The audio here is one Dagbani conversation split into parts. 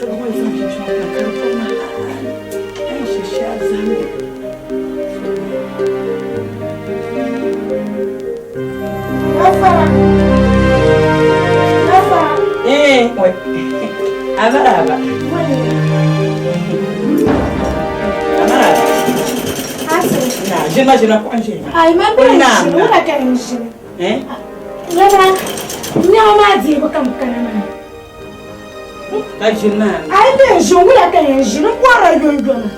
Ŋɔ zaŋ chinchina ŋɔ ka di bɔri ma hali a yi shiri shɛli a zahim li. Nasara! Nasara! Eh, wai. A maraba. A maraba. Asiri. Na, ʒini ma ʒini ma kuɣu n-ʒini ma. Ai, man bɛ Na, ʒini, na. wula ka n ʒini? Eh? Lala, nɛma maa deebu ka m kana maa. Ka ʒini maa. A yi bɛn ʒini wula ka yɛn ʒini n bɔrila yomyoma.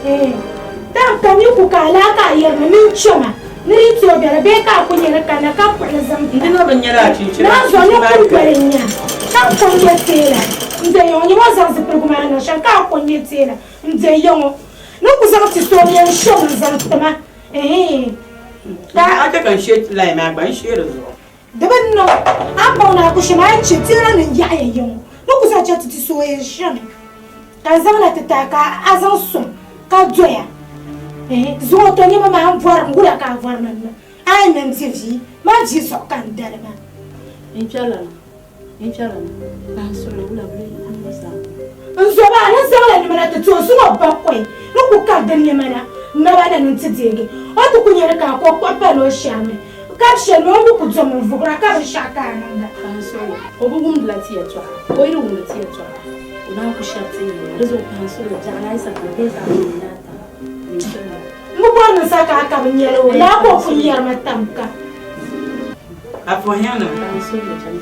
Eh, tam ka mi ku ka a lahi ka a yɛri mi ni n chɛma ni di ti o biɛla bee ka a ku nyɛ ni kanna ka kpuɣili zaŋ N di niŋ bi nyɛla a chinchina Naan zuɣu ni maa kuli doli n nya ka n ko n-nyɛ teela n-be ya ŋɔ nyɛ o zaŋ zipiligu maa niŋ shɛm ka a ko n-nyɛ teela n-be ya ŋɔ ni ku zaŋ ti so n yɛn shɛm n-zaŋ ti ma eh ka a chɛ ka n she line maa gba n she di zuɣu. Di bi niŋ a ni baŋ ni a ku shɛm a yi chɛ teela ni yaɣi ya ya ŋɔ ni ku zaŋ chaŋ ti ti so o yɛn shɛmi ka n zaŋ na ti ti a ka a zaŋ sɔŋ ka doya eh zuŋɔ to nyɛmi maa n bɔri wula ka a bɔri ni n niŋ a yi ni n-di vi maa vi zuɣu ka n dali maa. N kpɛrila na, n kpɛrila na, ka n suhuri wula bɛ ni zaa. N zo maa ni zaŋla nɛma na ti ti o zuŋɔ bakɔi ni ku kari di nɛma na naba na ni nti deegi o ti ku nya ni ka a ko kpuɣi pali o shɛri ni ka bi shɛli ni o mi ku domi n-vuhira ka binshɛɣu ka a niŋda. Ka n suhuri o bi wumdila ti yɛtɔɣa, o yi di wumdi ti yɛtɔɣa o naan ku shɛri ti yɛla. Di zuɣu ka n suhuri biɛɣu ni a yi sa kana bee zaɣ yini ni ata ni n suhuri. M bi bɔri ni n sa ka a ka bi nyɛli o, lala ka o pun yɛri ma tam ka. A puhiya nim. Ka n suhuri chani.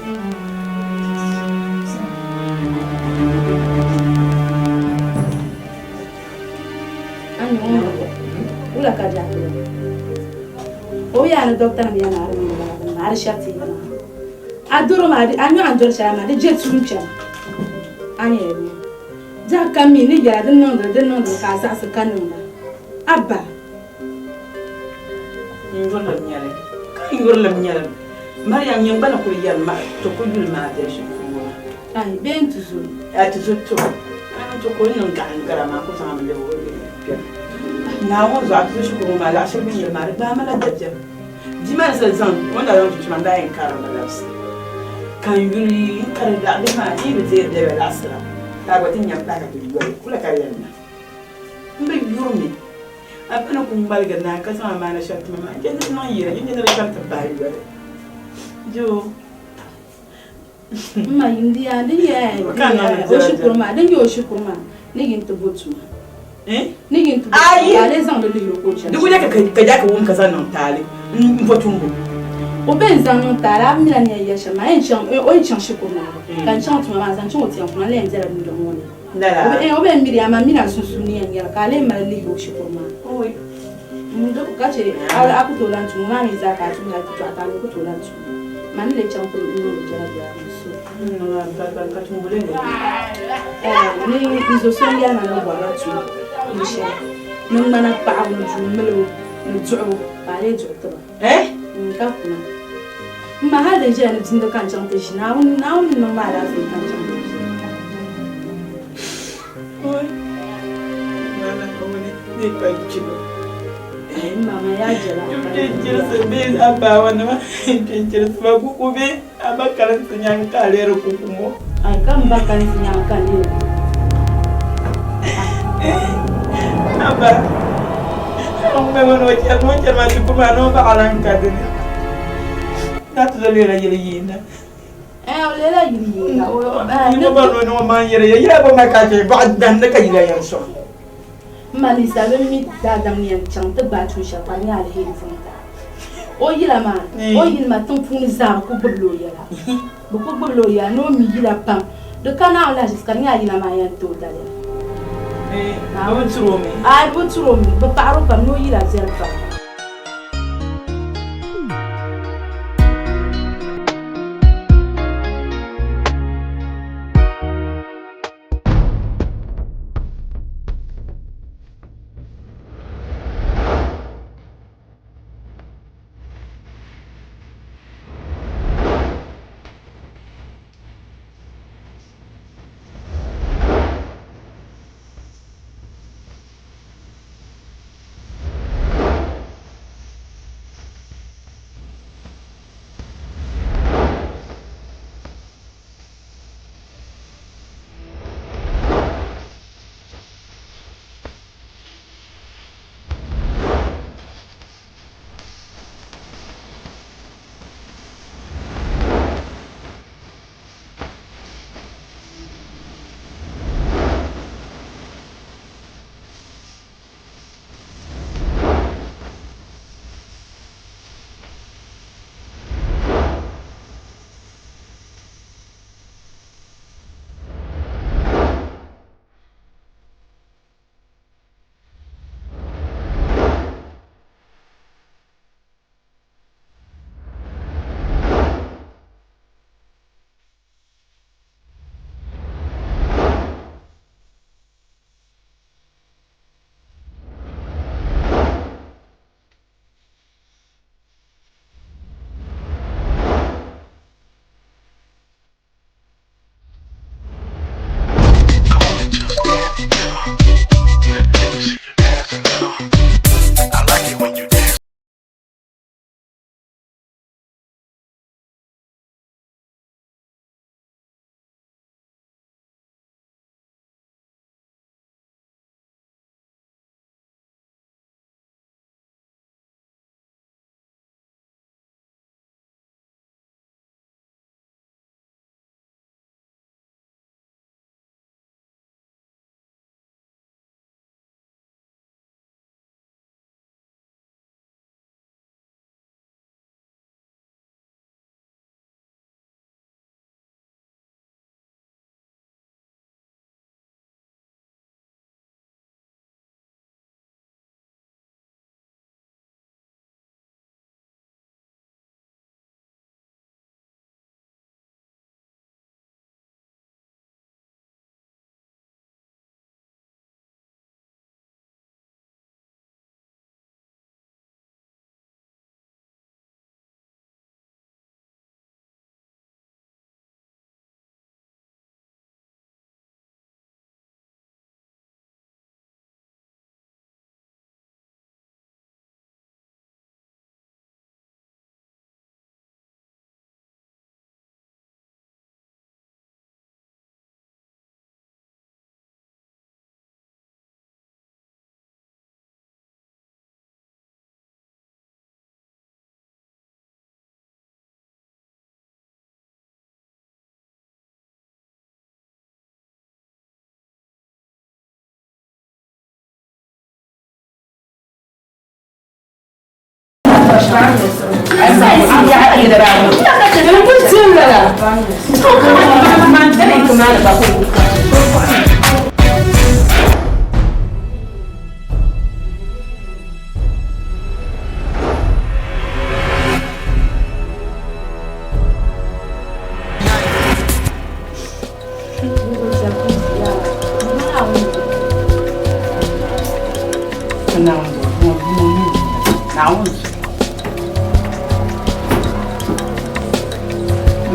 A ni ŋun bɔŋɔ, wula ka di a toli? O bi yaa ni dɔkta nim yɛli ni a di niŋ lala bini maa, a di shɛri ti yɛli maa. A doro maa, a nyɔɣu ni doli shɛli maa, di je tuun kpɛma. A nyɛla bia. Biɛɣu kam mi ni yɛla din niŋdili din niŋdili ka a zaɣisi ka niŋda. Abba! N yurilim nyɛli, ka n yurilim nyɛli Mariam nyin gba ni kuli yɛri ma ti ku yuli maa viɛli shɛm puuni ŋɔ. Ayi, bee n ti zo. A ti zo to, a ni ti kuli niŋ gaɣa n-gari a maa ku zaŋ mi lɛbi o kpɛm. Naawuni zuɣu a ti zo shikuru ŋɔ maa zaɣ shɛli bɛ ni yɛli maa di gbaai ma la dabiɛm. Bia maa ni sa zaŋ o ni daa zaŋ chinchini maa n daa yɛn karimi labisi ka n yuli n kari laɣibihi maa di yi bi deeri bɛ bɛ laɣisira ka a gba ti nya m-pahi ka ti yoli kula ka di yɛn niŋ. M bi yurimi a ba ni ku ŋmaligi naai ka zaŋ amaana shɛli ti ma maa n-chɛ ni di niŋ yɛla n-chɛ ni di chaŋ ti bahi yoli. Joo. M ma yim di yaa din nyɛ o shikuru maa din nyɛ o shikuru maa ni yin ti bo tuma ni yin ti bo tuma ka a lee zaŋdi lihiri ka o chani Di wuliya ka yaa ka wum ka zaŋ niŋ taali n bo tumbu. O be n zaŋ niŋ taali a bi mina ni yɛn yɛli shɛm maa o yɛn chaŋ shikuru maa ka n chaŋ tuma maa zaŋ chaŋ o tiɛŋ kuna n lee yɛn bela dundɔŋ ŋɔ ni. Lala. O be n miri amaa mina sunsuuni yɛn nyɛli ka a lee mali lihiri o shikuru maa. Ka chɛ a ku tooi lan tum o maa mi zaa ka a tum hal ti tɔɣi ka a mi ku tooi lan tum o. Mani lee chaŋ ti niŋ di jɛra biɛla ni so. Ni n zo so n-yɛli ma ni o bɔrila tuma ni shɛli ni ŋmana paɣibu ni duu milibu ni duɣibu ka a lee duɣi ti ba ka kuna. M ma hal din ʒiya ni bindi ka n chaŋ ti ʒi Naawuni ni niŋ ma alaafee ka n chaŋ ti ʒi. Eh, o leela yili yiina. O eh, Ni ba no ni ma yɛrɛ ya yɛrɛ ba ma ka kɛ ba dan ne ka yila yɛn sɔn. M ma ninsal bɛ mi daadam ni yɛn chaŋ ti gbaai tuun shɛli ka di nyɛ aliheri zaŋ ti a. O yila maa, o yili maa tiŋ puuni zaa bɛ ku gbibila o yɛla. Bɛ ku gbibila o yɛla ni o mi yila pam. Di ka Naawuni lahiʒibisi ka di nyɛ a yila maa yɛn ti o daliya. Bɛ bi tiri o mi? Aai, bɛ bi tiri o mi. Bɛ paɣiri o pam ni o yila viɛli pam.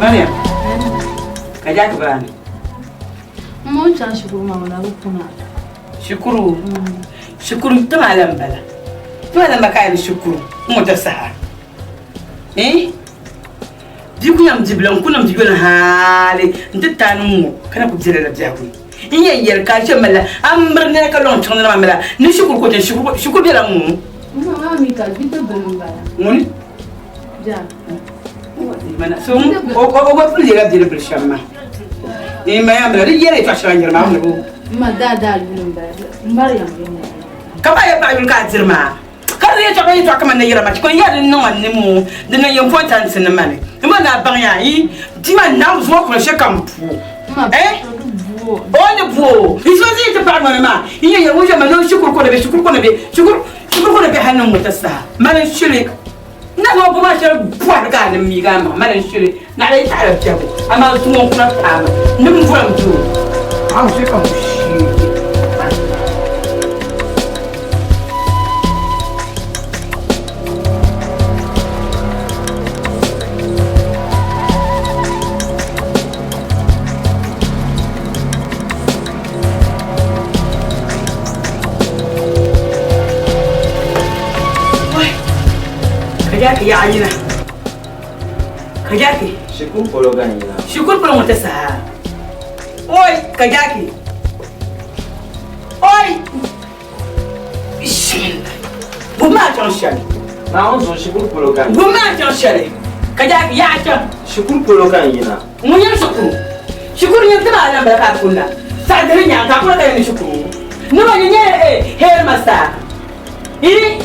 Mariam, ka Jack bala ni? M ma o chaŋ shikuru maa o na bi kuna. Shikuru? Shikuru ti maa lan bala. Ti maa lan ba ka a yɛli shikuru n-ŋɔ ti saha. Eh? Bia ku yɛn bibila n ku niŋ biyoli haali n ti taai ni ŋ-ŋɔ ka na ku be lala biɛhigu ni. N yɛn yɛli ka a chɛ malila a miri nɛla ka lɔŋ chaŋ ni maa mala ni shikuru ka o chani shikuru bela ŋ-ŋɔ. M ma mi ka bidibili m-bala. Ŋuni? Bia. So o gba pili leela bidibili shɛm maa. N ma yaa mala di yɛli yɛltɔɣa shɛŋa n-yɛri maa a ni bi. M ma daadaa yuli m-bala m Mariam bɛ ŋ-ŋɔ. Ka paɣa yɛli paɣa yuli ka a diri maa. Ka di yɛtɔɣa yɛtɔɣa kaman nayira maa, chɛ ka n yɛri din niŋ ma ni moo, din niŋ important ni ma ni. N ma naa baŋ ya, yi di ma naam zuŋɔ kuna shɛ kam buo. Eh? O ni buo. Yi so zi ti paɣa ŋɔ ni maa, yi nyɛ yɛri ŋun ʒe ma ni shikuru ko na be, shikuru ko na be, shikuru, shikuru ko na be hali ni ŋɔ ti saha. Mali n shili. N na zaŋ bo maa shɛli bɔhiri ka a ni miigi a maŋa. Mali n shili. Naɣila yi taɣila biɛhigu, amaa zuŋɔ n kuna paai ma ni m bɔra m doo. Paɣa ŋɔ shɛ kam shee. Ka yaɣa yina. Ka jaki. Shikuru polo ka n yina. Shikuru polo ŋɔ ti saha. Oi, ka jaki. Oi. Bismillah. Gbubi maa chaŋ shɛli. Naawuni zuɣu shikuru polo ka n yina. Gbubi maa chaŋ shɛli. Ka jaki yaɣa chaŋ. Shikuru polo ka n yina. Ŋun nyɛ shikuru. Shikuru nyɛ ti maa lan bala ka a kunna. Saɣa diri nyaŋ ka a kuli ka yɛn ni shikuru. Nima nyɛ nyɛ headmaster. Ii.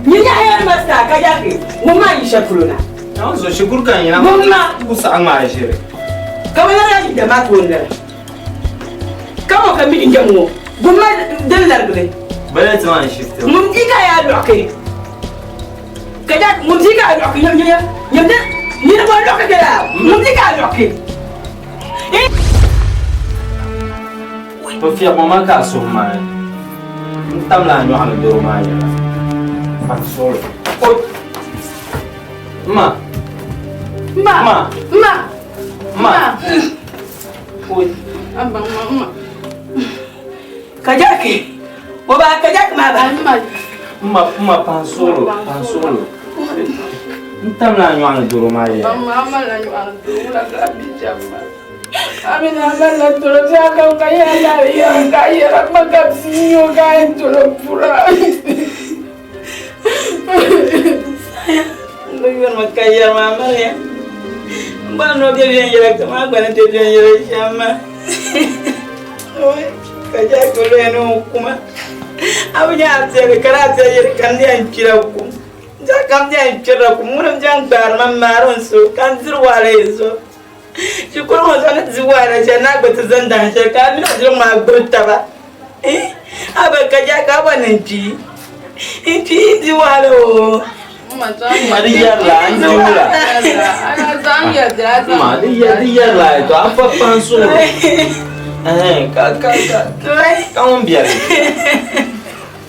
Nyɛ nyɛ headmaster ka jaki ŋun maa yi shɛli polo na. Naawuni zuɣu shikuru ka n yina. Ŋun maa. Ku saɣa ŋmaa ʒiri. Ka bɛ larigi a jinjam maa tooni lala. Ka ŋɔ ka mi jinjam ŋɔ ŋun maa din larigili. Bala ti maa n shifti. Ŋun bia ka a yaa lɔɣiki. Ka ja ŋun bia ka a lɔɣiki nyam nyam nyam di niriba lɔɣiki kala ŋun bia ka a lɔɣiki. Bɛ fiɛbi ma maa ka a suhu maai. N tamla a nyɔɣu ni doro maa yɛla. Fa suɣili. Oi! Ma! Ma! Ma! Ma! Ma! Oi! Abba, ma, ma. Ka jaki! O ba ka jaki maa ba. Ma! Ma, ma pahi suɣili, pahi suɣili. N tamla a nyɔɣu ni doro maa yɛla. Ma, ma la nyɔɣu ni doro, wula ka a bi chɛm ma. Amina malla tolo biɛɣu kam ka yɛra lahi yɛra ka yɛra ma ka bia nyɛ o ka yɛn tolo pura. N bi yuri mi ka yɛri maa Mariam. N bɔri ni o be viɛnyɛla kaman a gba ni be viɛnyɛla shɛm maa. Ka Jack loya ni o kuma. A bi nya a piɛli ka daa piɛli yɛli ka n yɛn kpila kum. Jack ka n yɛn kpirila kum ŋuni m-bɛn gbaari ma m-maari n so ka n diri wahala yi zuɣu. Shikuru ŋɔ zuɣu ni ti waara shɛli ni a gba ti zaŋ dahin shɛli ka a mini a dirigu maa gbiri taba. A ba ka ja ka a bɔri ni n kpi. N kpi n di wahala oo. Ma di yɛrila n di wula. Ma di yɛrila to a fa pan suɣuri. Ka ka ka ka ŋun biɛri.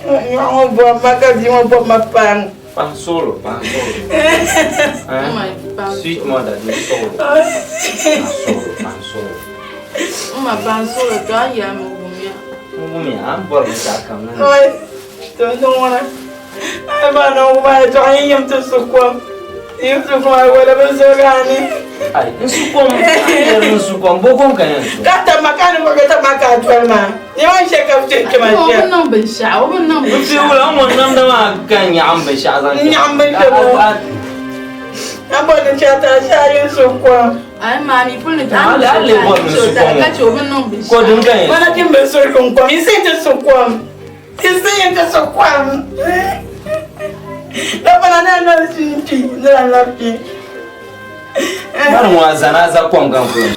Nyɔɣu ŋɔ bɔbi ma ka bia ŋɔ bɔbi ma paŋ. Paɣa suɣulo, paɣa suɣulo. Sweet mother, di suɣulo. Paɣa suɣulo, paɣa suɣulo. Ma paɣa suɣulo, to a yɛli mi wumiya. N wumiya, a ni bɔri binshɛɣu kam na. Oi, to n ŋuna. Ai ma na wuma ya tɔɣa yi yim ti su kom. Yim su kom ai wala bi zoga ni. Ai, n su kom, a yɛri n su kom, bo kom ka yɛn su. Ka ta ma ka ni ka ta ma ka tɔli maa. Ni ma shɛ ka bi chɛ kpɛma O bi shɛ. niŋ binshɛɣu, o bi niŋ N fi binshɛɣu. wula, n ŋun namda maa ka n nyaɣim binshɛɣu zaŋ N nyaɣim binshɛɣu. A bɔri ni chɛ ta shɛ a yin su kom. Ai ma mi puli ni A le- a le bɔri ni su kom ka chɛ o bi niŋ binshɛɣu. Ko din ka yɛn Mana ti bi su kom. Yi si ti su kom. Yi si ti su kom. Lafana na na shi na lafi. Mani ŋɔ a zana a za kom ka n kuli.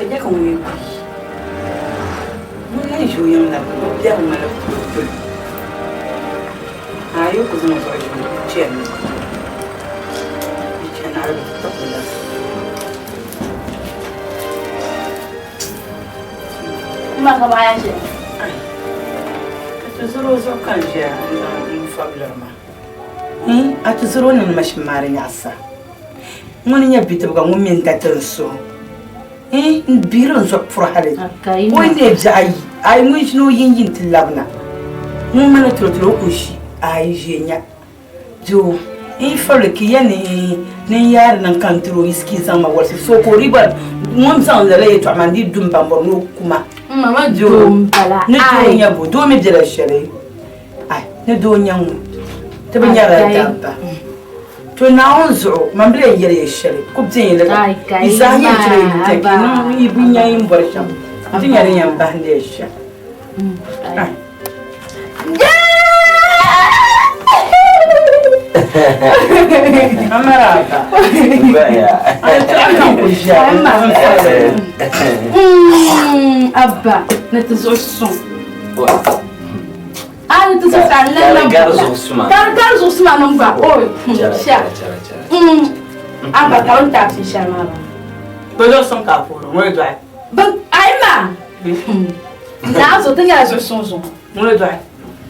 Ka nyɛ ka ŋun yi kuli ŋun lahi ʒi o yiŋ la o biɛhigu ŋmanila puli a yi ku zaŋ o zuɣu ʒi o chani di chani hali bɛ ti kpuɣi la. M ma ka baɣa ʒiya. A tizɔri o zuɣu ka n ʒiya n-zaŋ n fabiliri maa. A tizɔri o ni mashin maa di nyaɣisa. Ŋuni n-nyɛ bidibiga ŋun mi n-da ti n suhu. N bihiri n zuɣu puri hali o yi neei biɛɣu ayi, ayi ŋun ʒini o yinyi nti labina. Ŋun mali tolotolo o ku ʒi, ayi ʒe nya. Doo, n yi fabili ka ya ni ni n yaari niŋ ka n tiri o yiski zaŋ ma wolisi so ka o dii bɔri ŋun zaŋ lala yɛltɔɣa maa n-dii du m-ba m-bɔri ni o ku ma. Doo, ni doo n-nyɛ bo, doo mi bela shɛli. Ai, ni doo n-nyɛ ŋun ti bi nyarila dabba. To Naawuni zuɣu, man bi lee yɛli ya shɛli, ku bɛn ya li ka yi zaa yɛn tiri yi tɛki niŋ yi bi nya yi ni bɔri shɛm nti nya din yɛn bahindi ya shɛm. Ai. Amaraba. Ai, to a kan ku ʒiya. Abba, ni ti zuɣu suŋ. A ni ti zuɣu ka n lan Gari gari zuɣu suma. Gari gari zuɣu suma niŋ gba. Oi, sha. Abba, ka bɛ ni taai pii shɛli maa ba. Bɛ zuɣu suŋ ka a puhiri o, ŋuni dɔɣi? Bɛ, ayi maa. Naa zuɣu ti nyɛla zuɣu suŋ zuɣu. Ŋuni dɔɣi?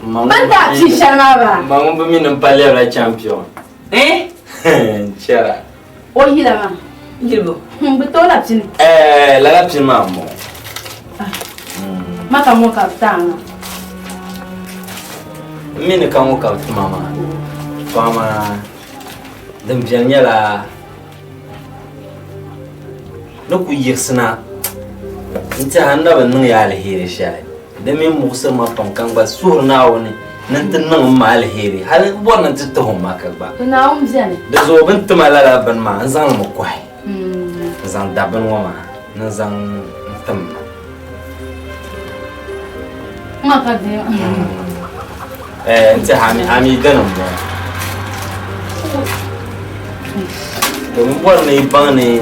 Bɛ ni taai pii shɛli maa ba. Ma ŋun bi mi ni m pa lɛbila champion. Eh? N chɛra. O yila maa. Yilibu. Bɛ ti o la pini. Eh, lala pini maa m-bɔŋɔ. Ma ka ŋɔ ka bɛ ti a maa. M mi ni ka ŋɔ ka bɛ ti ma maa. To amaa din beni nyɛla ni ku yiɣisina n-tɛha n na bi niŋ ya aliheri shɛli. Di mi muɣisiri ma pam ka n gba suhiri Naawuni ni n ti niŋ m ma aliheri hali n bɔri ni n ti tihi o ma ka gba. To Naawuni beni. Di zuɣu bɛ ni ti ma lala bini maa n zaŋ li mi kɔhi n zaŋ da bini ŋɔ maa ni n zaŋ n tim ma. Ma ka di. Eh, n tiɛha a mi dini m-bɔŋɔ. To m bɔri ni yi baŋ ni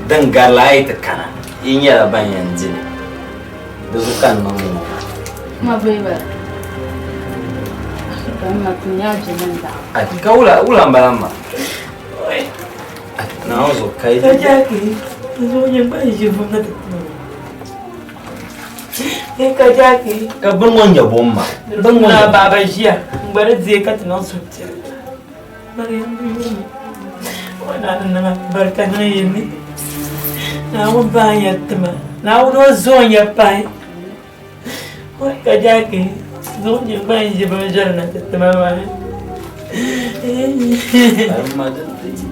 din gari la a yi ti kana yi nyɛla ban yɛn di li. Di zuɣu ka n niŋ ŋɔ maa. Ma bɛ ba. Ka ma ti nya jinin da. Ai, ka wula wula n bala ma. Naawuni zuɣu ka yi. Ka jaaki, zuɣu nyɛ ban ʒi vum na ti ti. Ka jaaki. Ka bini ŋɔ nyɛ bom ma. Bini ŋɔ na baaba ʒiya n gba di deei ka ti niŋ suhupiɛlli. Mariam yuuni o na ni niŋ barika niŋ yi ni. Naawuni bahi ya tima. Naawuni o zoon ya pahi. Oi ka jaaki zuɣu nyɛ ban ʒi bin viɛli na ti tima maa. Ma di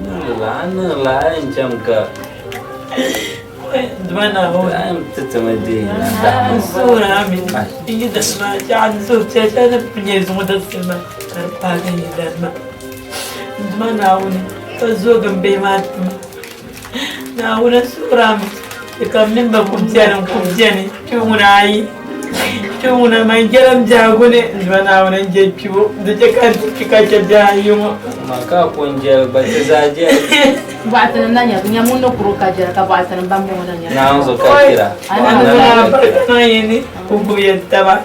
niŋdila a niŋdila a yɛn cham ka Duma Naawuni. A yɛn ti timi deei na dahima. N suhuri a mi n yi dani maa chɛɣu n suhu piɛli shɛli ni nyɛ zuŋɔ dabisili maa ka di paagi n yi dani maa. N Duuma Naawuni ka zoogi m bihi maa ti ma. Naawuni n suhuri a mi di ka m mini ba ku beni n ku beni kpe ŋuna ayi kpe ŋuna man jɛla m biɛhigu ni n Duuma Naawuni n je kpibu di chɛ ka n ti kpi ka chɛ bihi ayi ŋɔ. Ma ka a ko n-jɛli gba ti zaa jɛli. Bɔɣatini n na nya, bɛ nya ŋun ni kuri o ka jɛli ka bɔɣatini ban bɔŋɔ na nya. Naawuni zuɣu ka kpira. Naawuni barika niŋ yi ni ka o gbubi ya taba.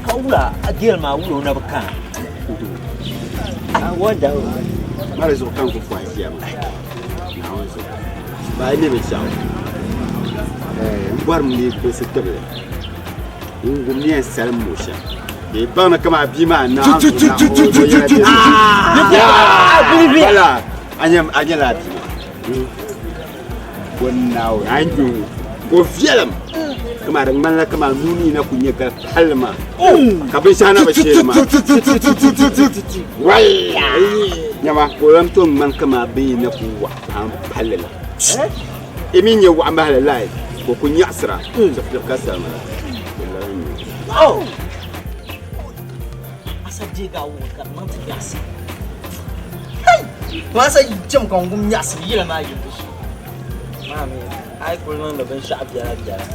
Ka wula a gel maa wula o na bi kana? Mali zuɣu ka n ku fɔhi ʒiya maa. Naawuni zuɣu. Ba a yi mi binshɛɣu, n bɔrimi ni yi kpulisi tibili n-wum ni yɛn salim ma o shɛm. Ka yi baŋ ni kaman a bia maa naai o yɛla bɛ Wala a nyɛla a bia maa. Ko Naawuni a ni nya o ka o viɛlim kaman di ŋmanila kaman nuu ni na kul nyɛ gali palli maa ka binshɛɣu na bi sheeri maa. Wala! Nyama ka o lan tom ŋmani kaman bɛ yi na kul waɣa pam palli la. I mi nya waɣa mahili lahi ka o kul nyaɣisira chipichipi ka salima la. Lala n-nyɛ o. Asa deegi a wuhi ka di niŋ ti nyaɣisi. Hey! Asa yi cham ka n wum nyaɣisim yila maa yimbu shee. Maa mi a yi kuli niŋdi binshɛɣu biɛla biɛla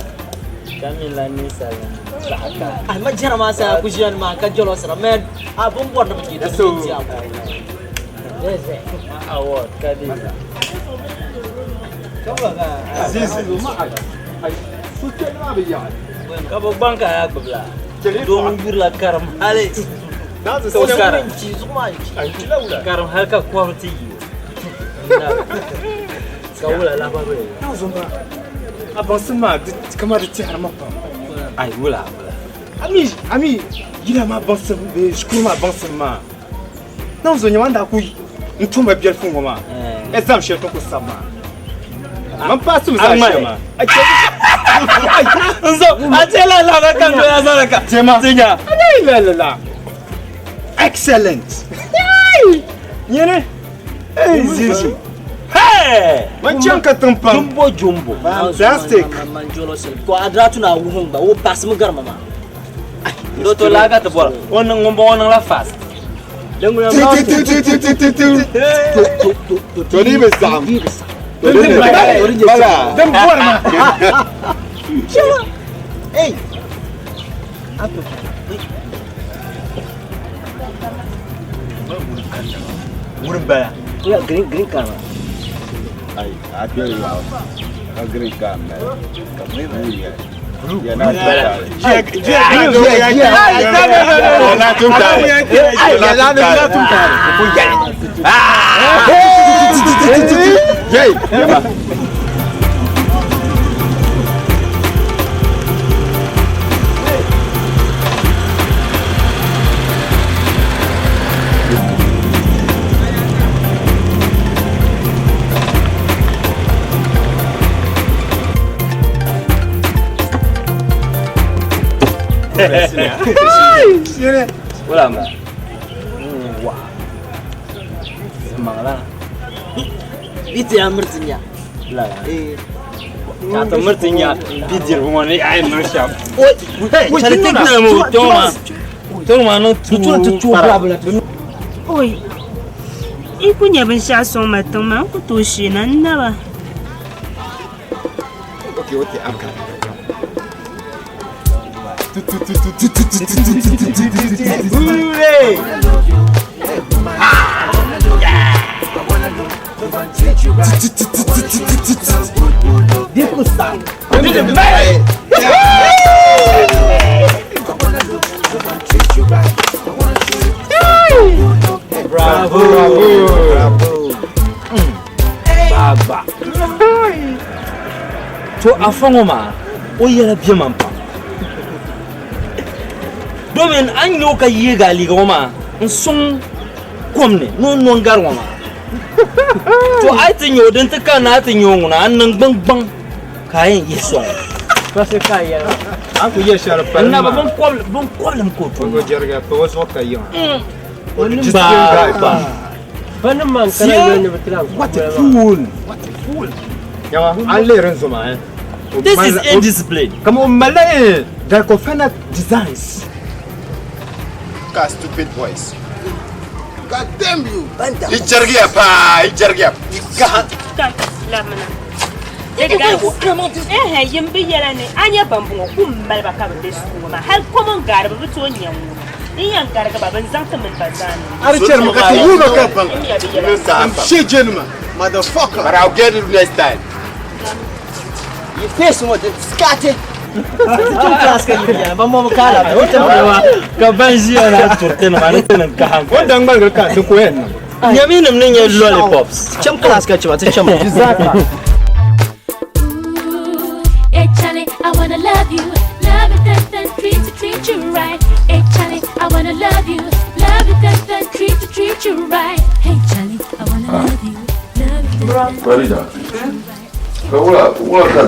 ka mi lan ninsalinim zaɣa ka. Ai ma jɛra maa sa ku ʒiya ni maa ka jɛlɔsira man a bin bɔri ni bi deei di ni ti a ku. Ma award ka deei. Zizi. Sukpɛli maa bi yaɣi. Ka bɛ gbaŋ ka a yaa gbubila. Doo ŋun yurila karim hali ka o karim karim hali ka kɔbu ti yi o ka wula lahi bɛ A baŋsim maa kamani di tɛhiri ma pam. Ai wula wula. A mi yila maa baŋsim bee shikuru maa baŋsim maa Naawuni nyɛma n daa ku n tumba biɛlifu ŋɔ maa exam shɛli ti ku sabi maa man paasi mi zaa shɛli maa. Nzo a ce la la ka doya zara ka. Tema. Tinya. La la la. Excellent. Nyene. Hey Zizi. Hey! Man chaŋ ka tiŋ pam. Jumbo jumbo. Fantastic. Man jolo sili. Ko a daa tuna wuhim gba o paasi mi garima maa. Do to laaga ti bɔra. O niŋ ŋun bɔŋɔ niŋla fast. To ni bi saɣim. To ni bi bala. Din bɔri ma. Hey! Wurim bala. Ya green green car ma. Ai, a kpɛri yaɣu ka green car mali ka blue yɛ. Ya na tum tare. Ya na tum tare. Ko yɛli. Yei. Wula ma. Wa. Zimaŋla. Bi ti ya miriti nya. La. Ka ti miriti nya bidirigu ŋɔ ni a yi niŋ shɛm. Oi, Chali ti gina mi tɔŋ maa. Tɔŋ maa niŋ Tu tuu para. Oi, i ku nyɛ binshɛɣu sɔŋ ma tiŋ maa n ku tooi sheena n naba. Okay, okay, I'm coming. Hooray! Bravo! Bravo. Baba. To afa ŋɔ maa o yɛla bɛ man pam domin a ni nyɛ o ka yeegi a liiga ŋɔ maa n sɔŋ kom ni ni o no n gari ŋɔ maa to a yi ti nyɛ o din ti kanna a ti nyɛ o ŋuna a niŋ gbingbaŋ ka a yɛn yihi sɔŋ Kasi ka yɛli. An ku yɛ shɛli pali n naba maa. bin kɔbilim ka o tum O jɛriga pa o zuɣu ka yiŋa. Baba. Banim man kana yoli ni bi ti lahi What a fool! What a fool! Yawa, an lihiri n zoma eh. O This is malila- indiscipline. Kama o malila eh, diclofenac designs. Ka stupid boys. God damn you. I jɛrigiya paa, i jɛrigiya. I gaha. Ka lamina. Ehe yim bi yɛla ni a nyɛ ban bɔŋɔ ku mali ba ka bi be sukuu maa hali common gaari bi bi tooi nya ŋuna n yɛn garigi ba bin zaŋ ti mini ba zaa ni. Ari chɛri mi ka ti wuhi ba ka N ya bi yɛla N saha pam. Shejenima, motherfucker. But I'll get it next time. You face ŋɔ di skati. Ti chaŋ class ka yi biɛni, ban bɔŋɔ kaala ti chaŋ Ka ban ʒiya na turiti nima ni ti niŋ kaha. O daŋ ŋmaligiri ka di ko yɛn niŋ. Nyami nim ni nyɛ lollipops. Chaŋ class ka chima ti chaŋ. Hey Charlie, I wanna love you, love you, then then treat you, treat you right. Hey Charlie, I wanna love you, love you, then then treat you, treat you right. Hey Charlie, I wanna love you, love you. Then, then, Farida, ka wula wula ka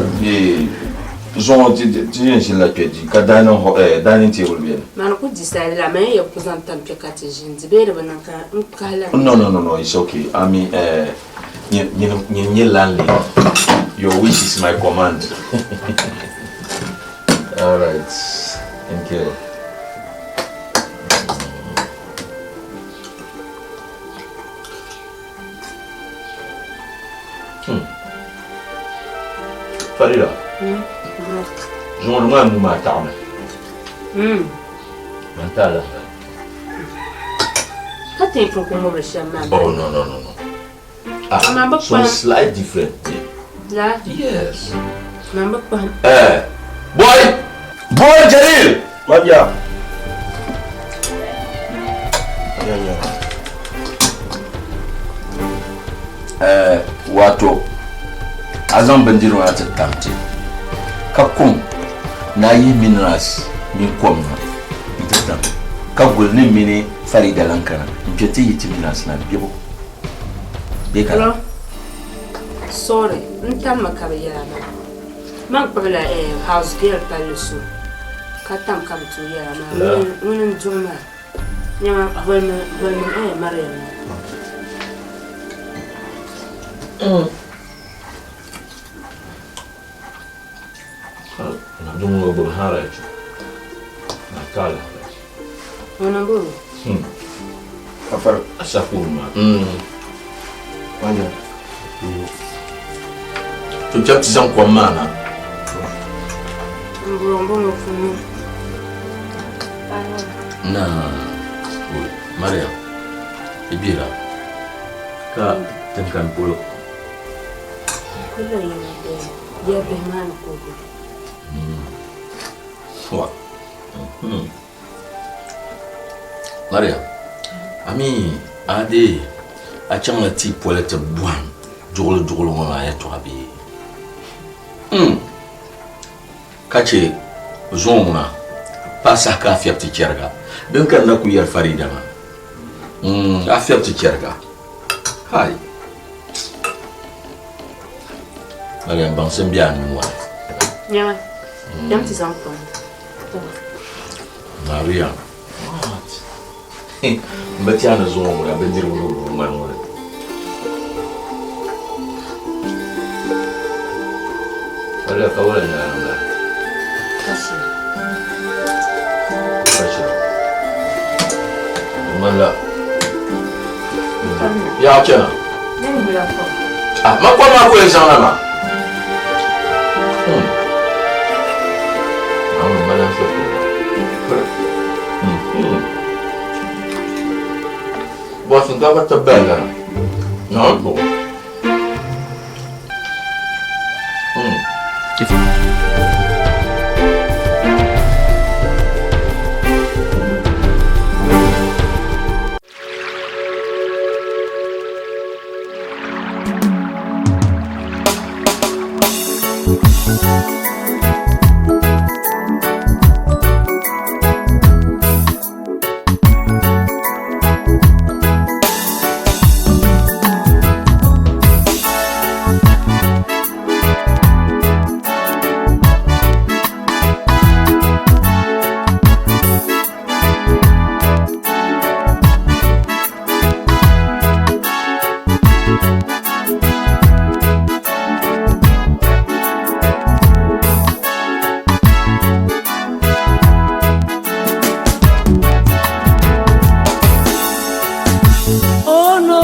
zuŋɔ ti ti yɛn ʒinila kpɛ di ka dining hall eh, dining table bɛni. Mani ku decide la mani yɛ ku zaŋ tam kpɛ ka ti ʒini di bee di bi niŋ ka n kahi la. No no no no it's okay I mean eh, nyin nyin nyɛ landlady your wish is my command. All right, thank you. Farida. Zuŋɔ maa nuu maa taɣimi. Man ti a lahi. Ka ti pun ku ŋubiri shɛm maa. Oh no no no no. Ah, some slight different. La? Yes. Man bi kpahim. Eh, boy! Boy Jalil! Mabia. Yeah, yeah. Eh, wato a zaŋ bindirigu na ti tam ti ka kum na yi minerals mini kom na n-ti tam ka guli ni mini Farida lan kana n-kpe ti yi ti minerals na bibu bee ka Bro, sorry, n tammi ka bi yɛla maa. Man kpuɣila eh, house girl palli so ka tam ka bi tooi yɛla maa. La. Ŋuni n-duɣi maa. Nyama bolimi bolimi eh, Mariam na. Na dum ŋɔ gbubi handwriting na taala. Ŋuni m-bɔŋɔ? Afar asakuru maa. Wanya. To chɛm ti zaŋ kom maa na. M-bɔŋɔ m-bɔŋɔ puuni. Na Mariam, i bela ka tiŋkani polo. Kuli yɛli ya bihi maa ni koogi. Wa. Mariam, a mi a dee a chaŋla tia poli ti bɔhim duɣili duɣili ŋɔ maa yɛtɔɣa bee? Ka che zuŋɔ ŋuna pa saha ka a fiɛbi ti chɛriga. Din ka n na kuli yɛri Farida maa, a fiɛbi ti chɛriga. Hai! Mariam, baŋsim be a nuu ŋɔ ni. Nyama, kpɛm ti zaŋ kom. Mariam, what? M bi tiɛhi ni zuŋɔ ŋuna bindirigu ni guui ŋmani ŋɔ ni. Wala ka wala nyɛla niŋda? Kashi. Kashi. Ŋmanila. Yaɣu chana. Ah, ma kom maa ku yɛn zaŋ na maa. Naawuni mali n shɛli Bɔ shinkaafa ti bali lana. Naawuni buɣu. Oh no,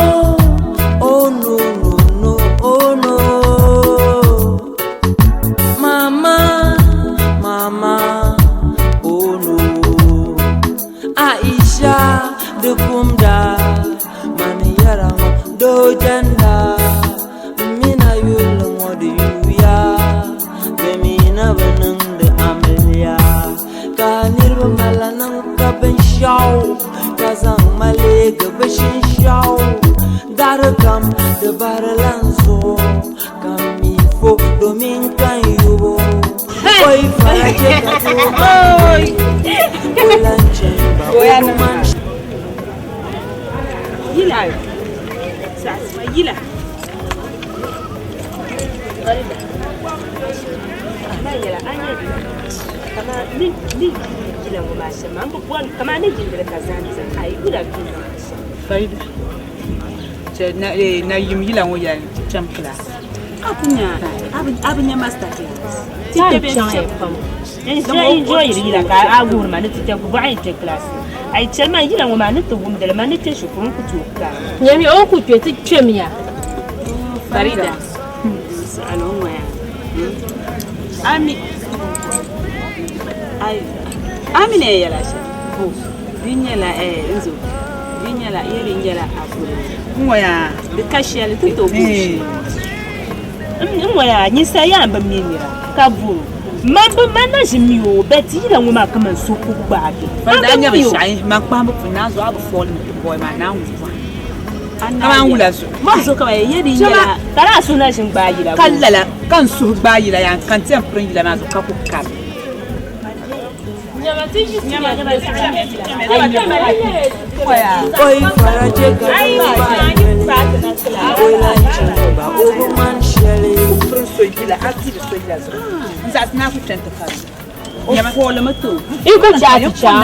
oh no, no, no, oh no. Mama, mama, oh no. Aisha, the kumda, mani yara do janda. Mina yulu ngodi yuya, bemina beneng de am. pahirila n zuɣu ka m mi fo domin ka n yubo. Oi fara chɛ ka doo maa o lan chɛ ba o bi ŋmani Yila saɣasima yila Farida a nyɛla a nyɛ kamani ni ni yila ŋɔ maa shɛm maa n bi bɔri kamani ni yindili ka zaŋ zaŋ a yi yula duu maa shɛm. Farida chɛ na eh, na yim yila ŋɔ yɛli cham class. A ku nya a bi nya master class. Ti Time kpe bɛ chaŋ ya shɛm. pam. Enjoy yila ka a wuhiri ma ni ti kpe bɔɣa yi kpe class. A yi chɛli man yila ŋɔ maa ni ti wumdili ma ni kpe shikuru n ku tooi kari. Nyamiya o ku kpe ti kpemiya. Farida saɣali o ŋɔya ami ai ami ne yɛla shɛm bo di nyɛla eh nzo di nyɛla yɛli nyɛla akuli n ŋɔya di ka shɛli ti tooi bo n ŋɔya nyinsa yaa n bi mi nira ka boro man bi man na ʒi mi o bɛ ti yila ŋɔ maa kaman so ku gbaagi Farida a nya binshɛɣu man kpahimbu puuni naan zuɣu a bi fɔɔli mi ti bɔi maa naan wuhi Kaman wula zuɣu. Man zuɣu ka ba yɛ di nyɛla ka daa suhu na ʒin gbaai yila. Ka lala ka n suhu gbaai yila yaa ka n ti yɛn pirin yila maa zuɣu ka ku kari. Oi fara chɛ ka doo maa yɛli o lan chɛ ba o bi ŋmani shɛli. Ku pirin so yila a ti bi so yila zuɣu n zaɣisi ni a ku chani ti kari. O foolimi ti o. I ku chaɣ ti chaŋ.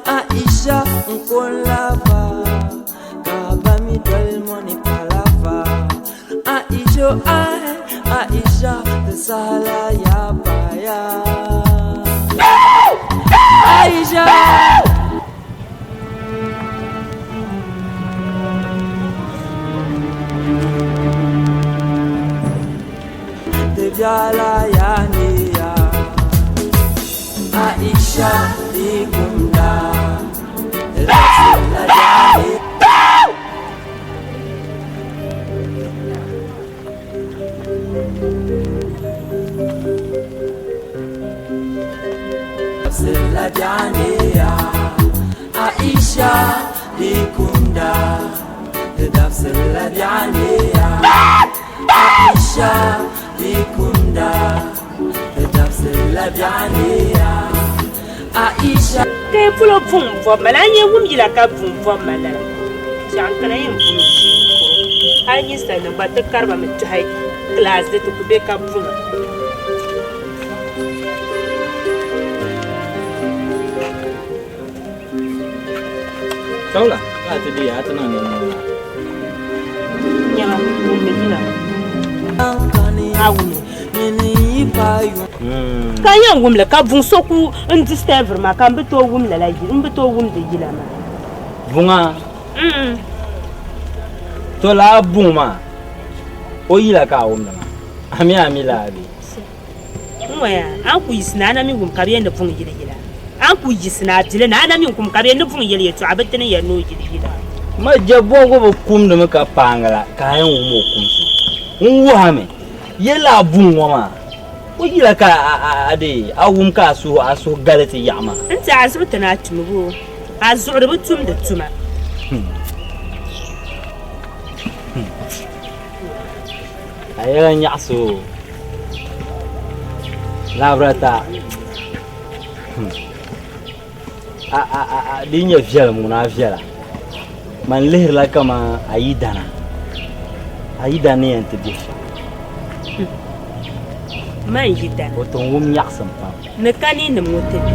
Aisha Nkolava Kabami dol money palava Aisha I Aisha the sala ya baya Aisha Aisha Ikumda Aisha Ikumda Aisha Ikumda Aisha Ka yi polo buŋ bɔbi ma la, a ni yɛn wum yila ka buŋ bɔbi ma lala. Biɛɣu n-kana yɛn bum ʒii kuro. Hali ninsalinim gba ti kari ba mi tɔhi kilaasi di ti ku be ka buŋa. Chawla, ka a ti di ya, a ti niŋ ninniŋ maa. Nyama, wummi yila. A wummi. Ka n yɛn wum li ka buŋ so ku n disturbiri ma ka m bi tooi wum lala yila, m bi tooi wumdi yila maa. Buŋa? To lala buŋ maa, o yila ka a wumdi maa, a mi a mi lala bee? N ŋɔya, a ni ku yiɣisi ni a na mi wum ka bɛ yɛn ni buŋ yili yila. A ni ku yiɣisi ni a bili ni a na mi kum ka bɛ yɛn ni buŋ yili yɛtɔɣa bɛ ti ni yɛn ni o yili yila. Ma jɛbɔbigu bi kumdimi ka paangi la ka a yɛn wum o kumsi. N wuhi a mi, yɛlli a buŋ ŋɔ maa, o yila ka a dee a wum ka a suhu a suhu gali ti yaɣi maa. N ti a zuɣu ti ni a tumi boo? A zuɣu di bi tumdi tuma. A yɛla nyaɣisi o. Labirata. A a a a di nyɛ viɛlim ŋuna a viɛla. Man lihirila kaman a yidana. A yidana ni yɛn ti be shɛm. Man yidana. O ti wum nyaɣisim pam. Ni kaninim ŋɔ ti be.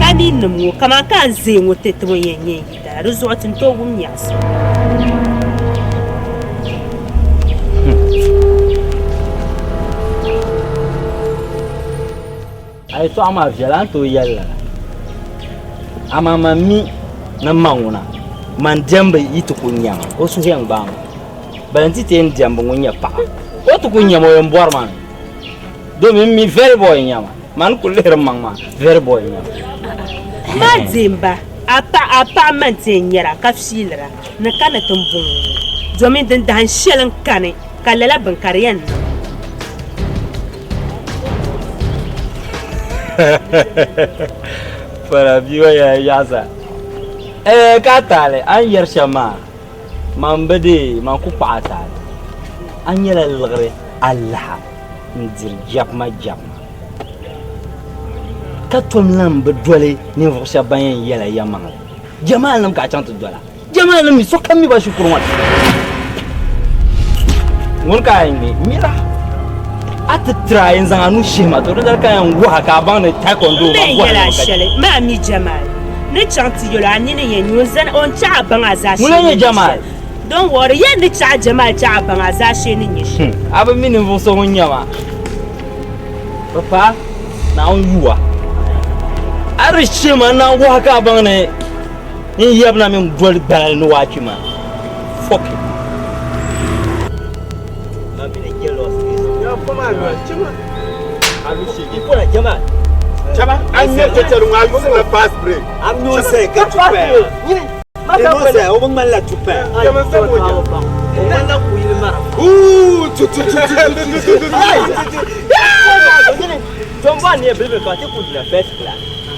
Kaninim ŋɔ kaman ka n zee ŋɔ ti ti ŋɔ yɛn nyɛ n yidana. Di zuɣu ti ni tooi wum nyaɣisim. A yɛtɔɣa maa viɛla, a ni tooi yɛli lala. Amaa man mi ni m ma ŋuna, man diɛmbu yi ti ku nya ma, o suhu yɛn gbaai ma. Bala nti ti yɛn diɛmbu ŋun nyɛ paɣa, o ti ku nya ma o yɛn bɔri ma mi. Domin m mi very boy n-nyɛ ma, man ku lihiri m maŋ maa, very boy n-nyɛ ma. Ma diɛmba, a paɣa, a paɣa man ti yɛn nyɛra ka fiilira ni ka ni ti m-bɔŋɔ ŋɔ, domin din dahin shɛli n-kani ka lala bini ka di yɛn niŋ. Fara bia ŋɔ yɛla yaɣisa. Ɛɛ ka a taali a ni yɛri shɛm maa man bi deei man ku kpaɣi a taali. A nyɛla liɣiri alaha n-diri jɛbima jɛbima ka tom lan bi doli ninvuɣ shɛba ban yɛn yɛla yɛlimaŋli. Jɛmaalinim ka a chaŋ ti dola. Jɛmaalinim mi sokam mi ba shikuru ŋɔ ni. Ŋuni ka a yɛn ŋme? Mira a ti try n-zaŋ a nuu shihi ma to di dali ka yɛn wuhi a ka a baŋ ni taekwondo N maa mi bɔhiri yɛl a ka shɛli, maa mi Jamal ni chaŋ ti yɛl o a nini yɛn nya o n-zani o n-chaɣ a baŋ a zaashee Ŋuni ni n-nyɛ nyɛ Jamal? shɛli. Don't worry, yɛn ni chaɣ Jamal chaɣ a baŋ a zaashee ni nyɛ shɛli. A bi mi ninvuɣ so ŋun nyɛ ma. Papa, Naawuni yu a. A di shihi ma n-naan wuhi a ka a baŋ ni n yabina mini doli gbalali ni waachi maa. Fuck it.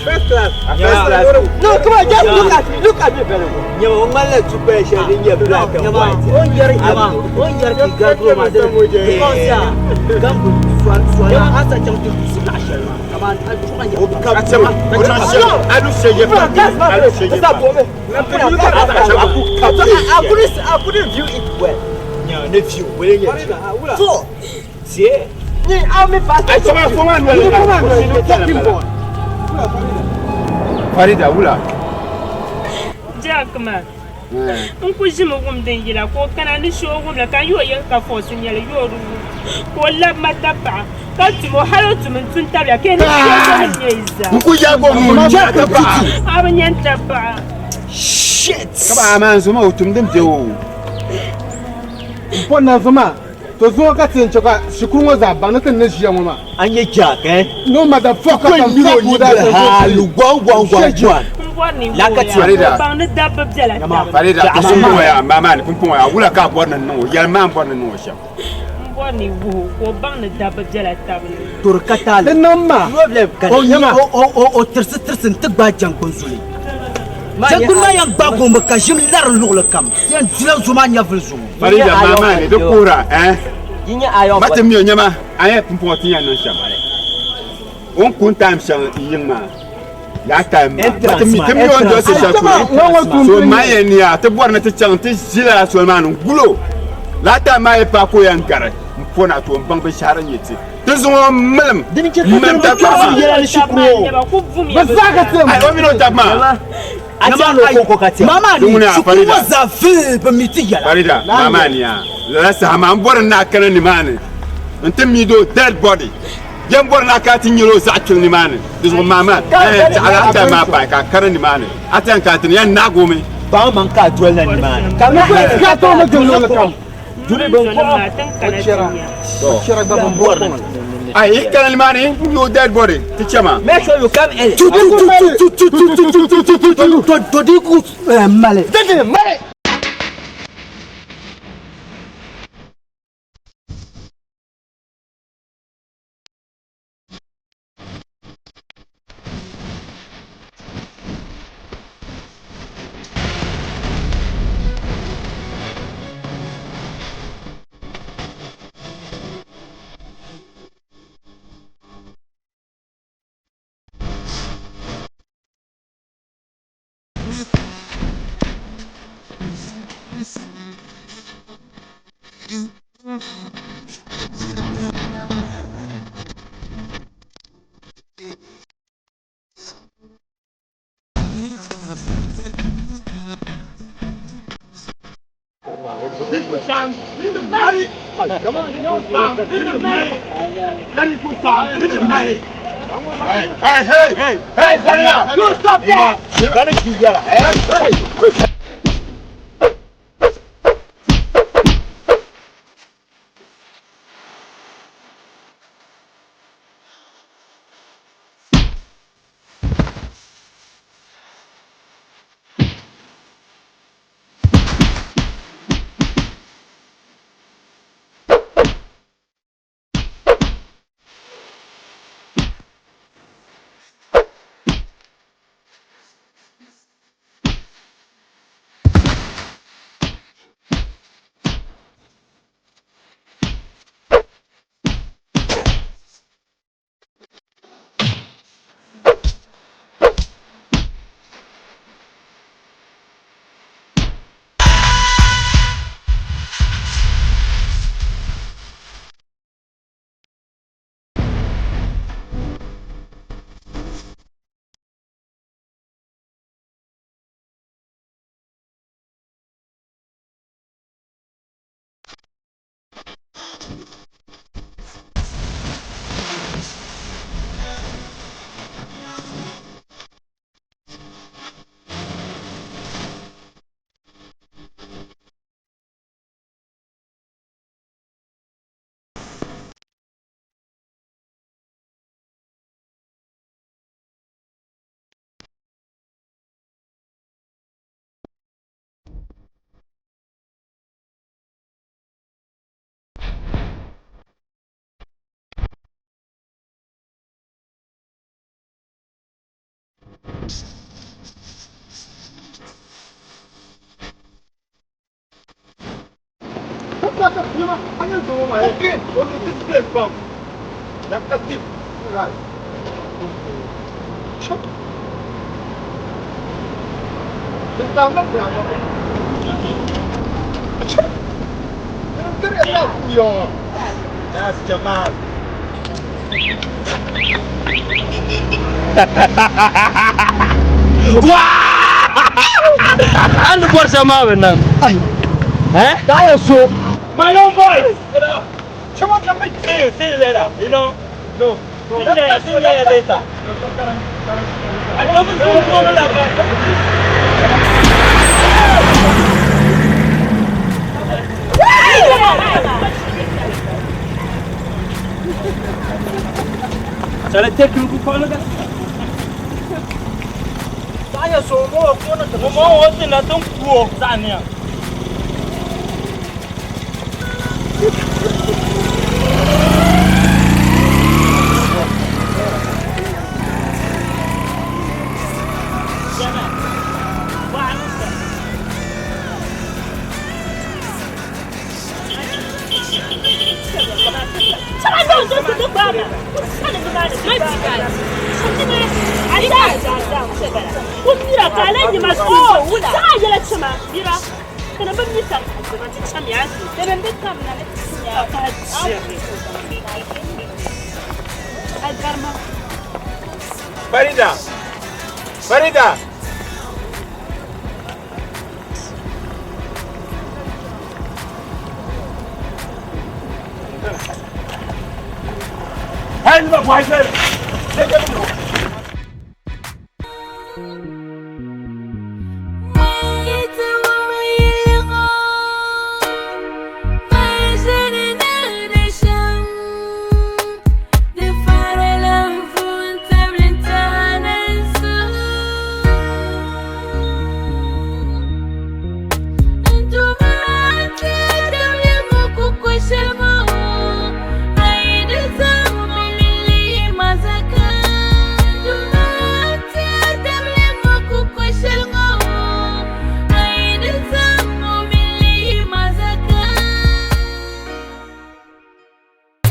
First class. First class. No, come on, just look at me. Look at me very well. Nyama, o ŋmanila tukpaya shɛli din nyɛ black and white. O yɛri nyama, o yɛri ki gaduro maa dini. Because ya, gambu sɔli a sa chaŋ ti dusi laɣ shɛli maa. Kaman a chuɣa nyɛ. O ka chɛma, o chaŋ shɛli, a lu shɛ yɛ pa, a lu shɛ yɛ pa. I couldn't view it well. Nyama, ne view, wele nyɛ view. So, tie. Ni how me pass. Ai chɛma, fo maa noli la. Farida wula. Jack maa, n ku ʒimi wumdi n yila ka o kana ni shee o wumli ka n yi o yɛli ka fɔɔsi nyɛli yi o di wum ka o labi ma tapaɣa ka tum o hali o tum n tu n tabiya ka ni shee nyɛ yi zaa. N ku yɛli o ŋun nyɛ tapaɣa. A bi nyɛ n tapaɣa. Shit! Ka ba amaa n zoma o tum din bɛ o. M po na zoma To zuŋɔ ka ti yɛn chɛ ka shikuru ŋɔ zaa baŋ ni ti ni ʒiya ŋɔ maa. A nyɛ Jack eh? No motherfucker can fuck with us and go free. Gwan gwan gwan gwan. N bɔri ni La ka wuhi ti ya Farida. ka o baŋ ni dabba bela taba ni. Farida, to pumpɔŋɔ ya maa maa ni pumpɔŋɔ ya wula ka a bɔri ni n niŋ o? Yɛli maa n bɔri ni n niŋ o shɛm. N bɔri ni wuhi o ka o baŋ ni dabba bela taba ni. Turi ka taali. Di niŋ ma. Problem ka O nyama. O o o o tirisi tirisi n-ti gbaai jaŋgbun zuli. Jaŋgbun maa yɛn gbaagi o mi ka ʒim lari luɣili kam. Yɛn dila zo maa nyɛvili zuɣu. Farida maa maa ni di kuhira eh ma ti mi o nyɛma a yɛn pumpɔŋɔ ti yɛn niŋ shɛm o ni kun time shɛŋa n yiŋ maa laa time maa ma ti mi ti mi o ni dolisi shɛli polo so ma yɛn niya ti bɔri ni ti chaŋ ti ʒi lala soli maa ni n gulo laa time maa yi paai ka o yɛn gari n po na to n baŋ binshɛɣu din nyɛ ti ti zaŋ o milim milim tabi maa ai o mini o tabi maa Mama ni shikuru ŋɔ zaa vili bi mi ti yɛla. Farida, mama ni ya lala saha maa n bɔri ni a kana nimaani n ti mi do dead body yɛn bɔri ni a kana ti nyɛla o zaɣ kpili nimaani di zuɣu mama chaɣala a time maa paai ka a kana nimaani a ti yɛn kana ti ni yɛn naagi o mi. Baŋ maŋ ka a doli na nimaani. Ka mi ka a tooi mi gili luɣili kam. Duli bin kɔɣa. Ai, yi kana nimaani n nyɛ o dead body ti chɛ ma. Make sure you come early. Tu tu tu tu tu tu tu tu tu tu tu. To to di ku mali. Mali. Hey, hey, hey, hey, Farida! You stop that! Hey! That's Jamal. An ni bɔri shɛm maa bi niŋ. Eh? That is so. My own voice. Come on, come see you, see you later. You know? No. See you later, see you later. I don't know. Shall I take you to Canada? That is so. Mo ko na Mo mo wo ti na tun kuo za ni. Farida! Farida! Hands up, white man! Take it.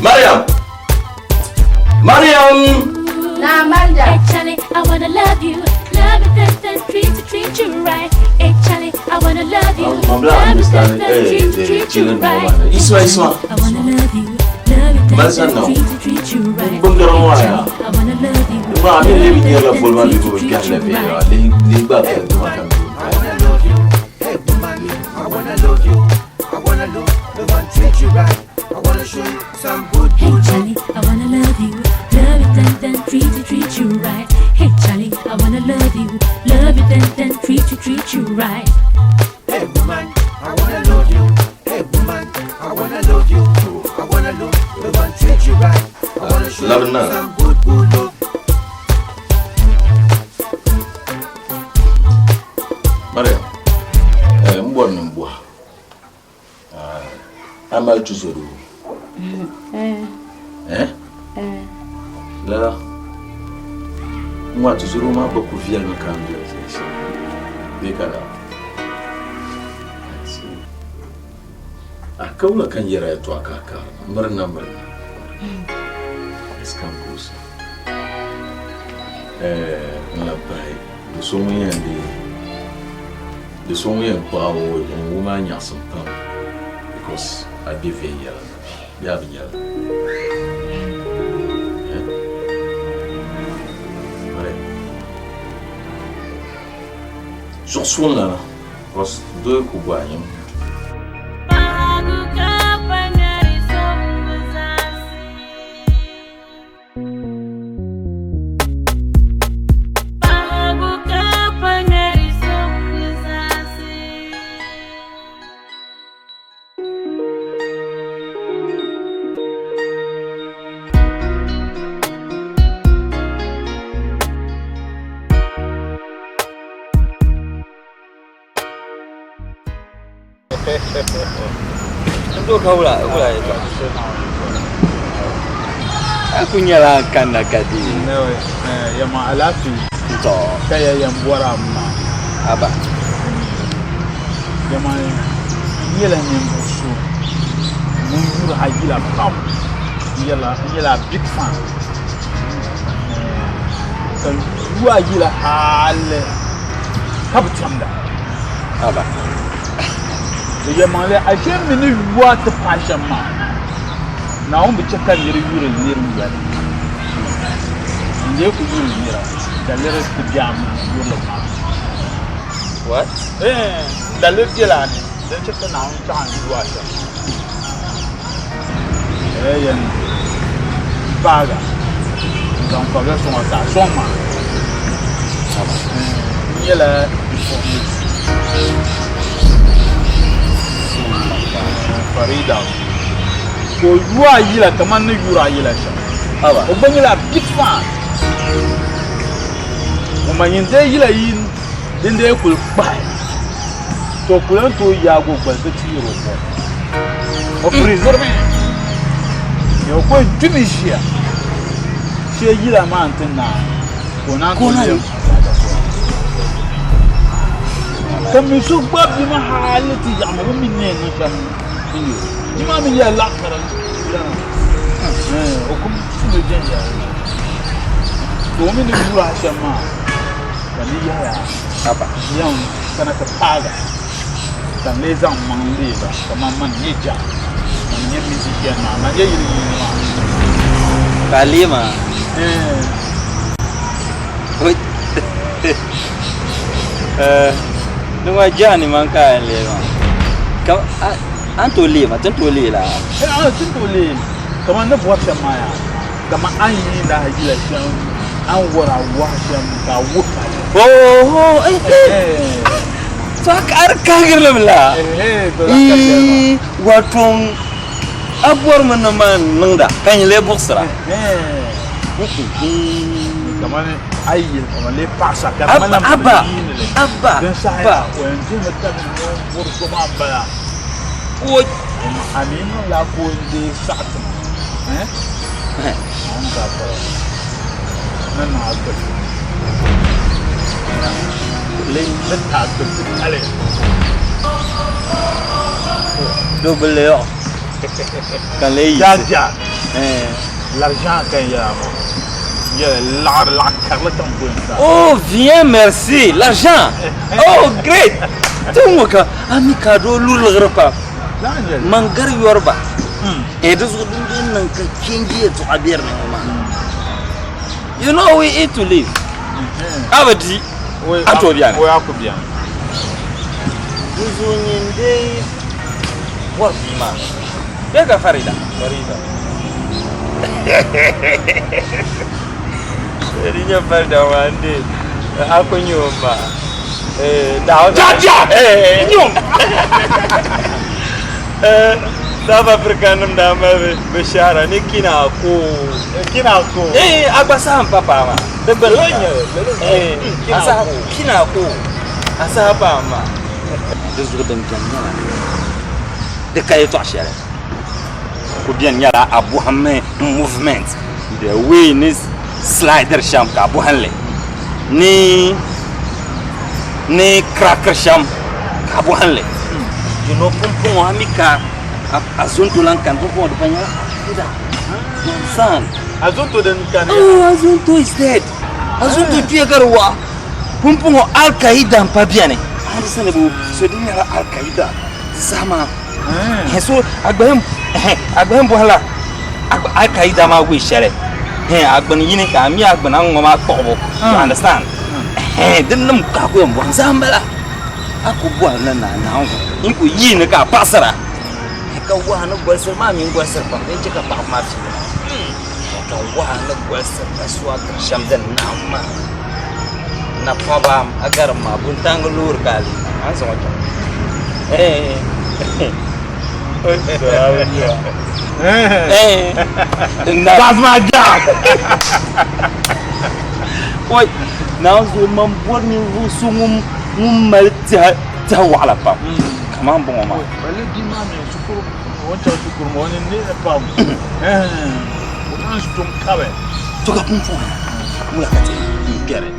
Mariam! Mariam! Nah, Manja. Hey, Charlie, I wanna love you. Love you, then, then treat you right. Hey, Charlie, I wanna love you. I'm Love you, understanding. then, then Hey, treat, hey, treat you children, right. Isma, Isma. I wanna love you. Love you, then, Malsa then now. treat you right. Bungaro waya. I wanna love you. Ma, mi le bi nyɛla Love you, boli maa then, mi ko treat, biɛhi treat la you bɛ right. li li gba ka di ma kam. Hey woman, I wanna love you. I wanna love, love and treat you right. I wanna show you some good, Hey good love. Charlie, I wanna love you, love you then then treat you right. Hey Charlie, I wanna love you, love you then then treat you right. Hey woman, I wanna love you. Hey woman, I wanna love you. I wanna love, love and treat you right. I wanna show Love you now. some good, good love. Mariam, eh, n bɔri ni n bɔha. A mali tuzoro? Eh? Lala. N wa tuzoro maa gba ku viɛlimi ka n viɛli shɛli shɛm. Bee ka daa? A ka wula ka n yɛra yɛltɔɣa ka a kaari ma. Mirina mirina. Iskan kuusa. Eh, n lahi pahi do so ŋun yɛn deei do so ŋun yɛn kpaɣi o n wum a nyaɣisim pam because a be viɛnyɛla bee a bi nyɛla. Eh? Mariam. Zuɣusuŋlana because doo yi ku bɔhi a nyam. N ka wula wula yɛltɔɣa. A ku nyɛla a kanna ka di. Yɛma alaafee. To. Ka ya yɛn bɔra maa. Aba. Dama n nyɛla ninvuɣ so ŋun yuri a yila pam. N nyɛla a big fan. Ka yu a yila hali ka bi chɛmda. Aba. Di yɛlimaŋli a ʒe mi ni yu a ti paai shɛm maa, Naawuni bi chɛ ka nir yuri nir yoli. N lee ku yuri nira daliri ti be a mini yurilim maa. What? Eh, daliri bela a ni din chɛ ka Naawuni chaɣ n yu a shɛm maa. Eh, yɛn paaga n-zaŋ fabila sɔŋ a ka a sɔŋ ma. N nyɛla bipuɣimbila Farida ka o yu a yila kamani ni yuri a yila shɛm. O gba nyɛla big fan. Ŋun ma nyin dee yila yi din dee kuli kpahi to ku lan tooi yaagi o gbali ka ti yɛri o bɔbu. O pirizirimi o ko gbimi ʒiya shee yila maa n-ti naai ka o naan tooi lɛbi ka mi so gba bia maa hali ti yaɣimi bɛ mi ni yɛn niŋ shɛm n-nyɛ o. Bia maa mi nyɛla laɣ kara lana o kum tumdi jɛnjɛya to o mi ni yuri a shɛm maa ka ni yɛhaya yɛn kana ti paaga ka n lee zaŋ maŋ leei ba kaman man nyɛ Jack, man nyɛ musician maa, man nyɛ yili yiini maa. Ka a leei maa? Ni ŋɔ Jack ni man ka a yɛn leei maa. Ka a ni tooi leei ma, ti ni tooi leei la? Ti ni tooi leei kaman ni bɔri shɛm maa yaa. Kaman a ni yiindi a yila shɛm, a ni wari a wahu shɛm ka a wuhi pa li. Oh, eh, eh. To a di kahigiri li mi la? Ii, wato a bɔrimi ni man niŋda ka nyin lee buɣisira. Kamani a yi yeli kaman lee paɣisa ka di ŋmanila Abba, m yiini li. Abba, Din saha Abba. yaa o yɛn dihimi tabi ni o bɔri so maa m-bala. O A mi niŋla ka o lee saɣi ti ma. Doo ka lee yiɣisi. Jaja l'argent ka n yɛla maa n yɛla laɣiri laɣ karili ka n bo n sa. Oh bien merci l'argent oh great ti ŋɔ ka a mi ka doo lu liɣiri pam man gari yɔriba Eh, di zuɣu din bɛ niŋ ka change yɛltɔɣa bɛ di ni ŋɔ maa. You know we eat to live. A bi di, a tooi bɛni. O yaa ku bɛni. Di zuɣu nyin dee bɔri bia maa. Bee ka Farida? Farida. Di nyɛ Farida maa n dee a ku nyɛ o ma. Jaja! Nyom! South Africa nim daa mali bi shahara ni kina ko. Kina ko. Eh, agba saha n pa paa maa. Di gbali eh, asaha kina ko. Asaha paa maa. Di zuɣu din bɛni nyɛla di ka yɛltɔɣa shɛli ku bɛni nyɛla a bɔhimmi movement the way ni slider shɛm ka a bɔhim li ni ni cracker shɛm ka a bɔhim li. You know, pumpɔŋɔ a mi ka a zonto lan kani pumpɔŋɔ di pa nyɛla Akida son. Azonto din kani ya. Oh, Azonto is dead. Azonto kpiya ka di waɣa. Pumpɔŋɔ Al-Qaeda m-pa beni. Understandable. So di nyɛla Al-Qaeda di saha maa. So a gba yɛn a gba yɛn bɔhila Al-Qaeda maa wuhi shɛli. A gbuni yini ka a mi a gbuna ŋ-ŋɔ maa kpuɣibu. You understand? Din nim ka a ku yɛn bɔhim zaa m-bala. A ku bɔhim ni naa Naawuni n ku yi ni ka a paɣisira ka wahu ni golisiri maa mini golisiri pam din chɛ ka paɣibu maa fiili maa ka wahu ni golisiri ka suwagiri shɛm din naɣim maa napɔba a garim maa buntaaŋa loori ka a leei a ni zaŋ o chaŋ. That's my job. Oi, Naawuni zuɣu man bɔri ninvuɣ so ŋun mali tɛha waɣila pam kaman bɔŋɔ maa. Balle bia maa mi shikuru o ni chaŋ shikuru maa o ni neei pam o naan ʒi tom kabi. To ka pumpɔŋɔ wula ka ti n kpɛri?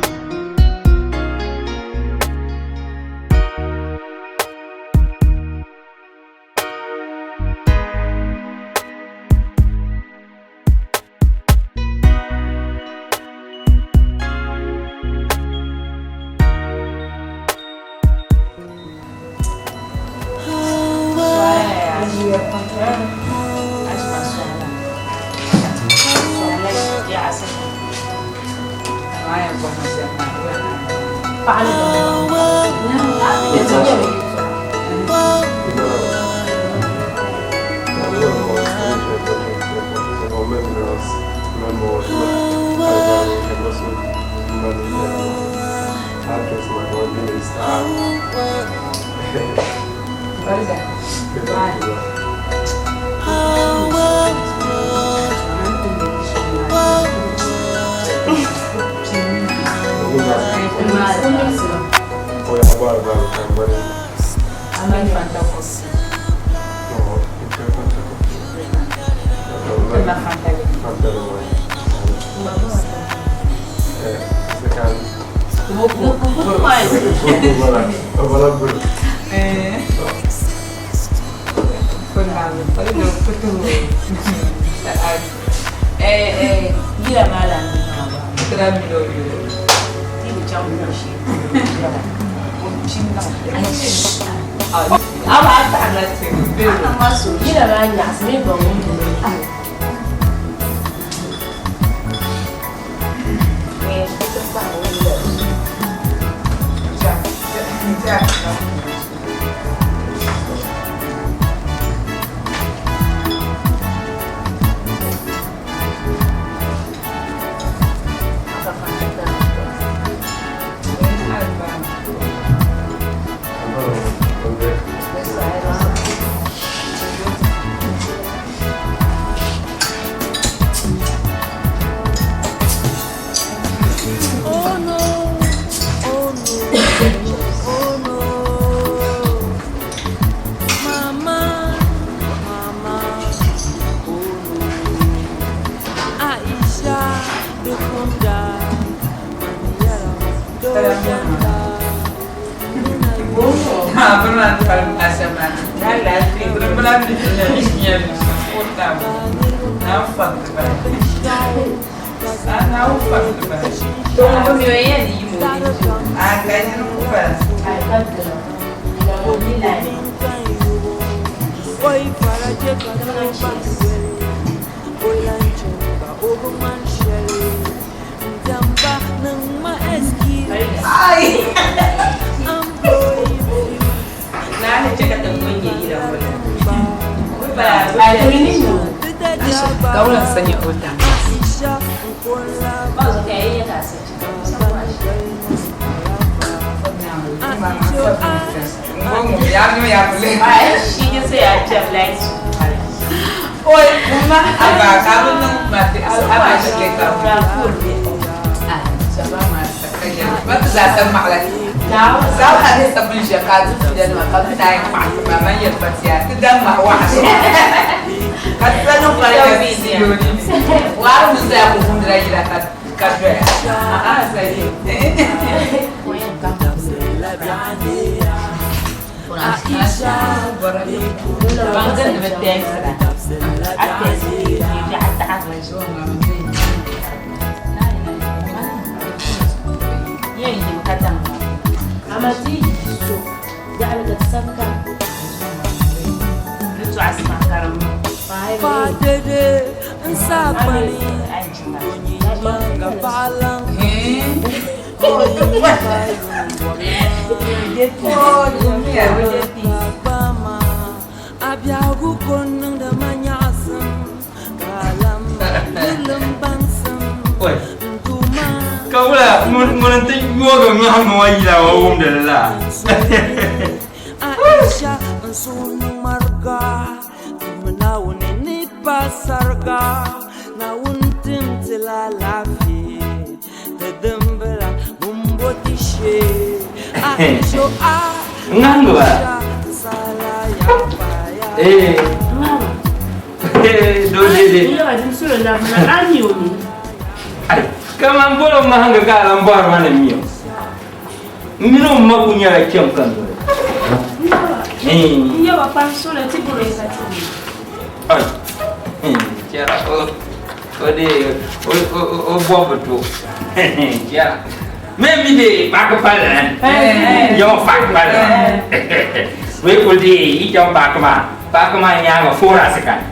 Paaki maa nyaanga foorasi kani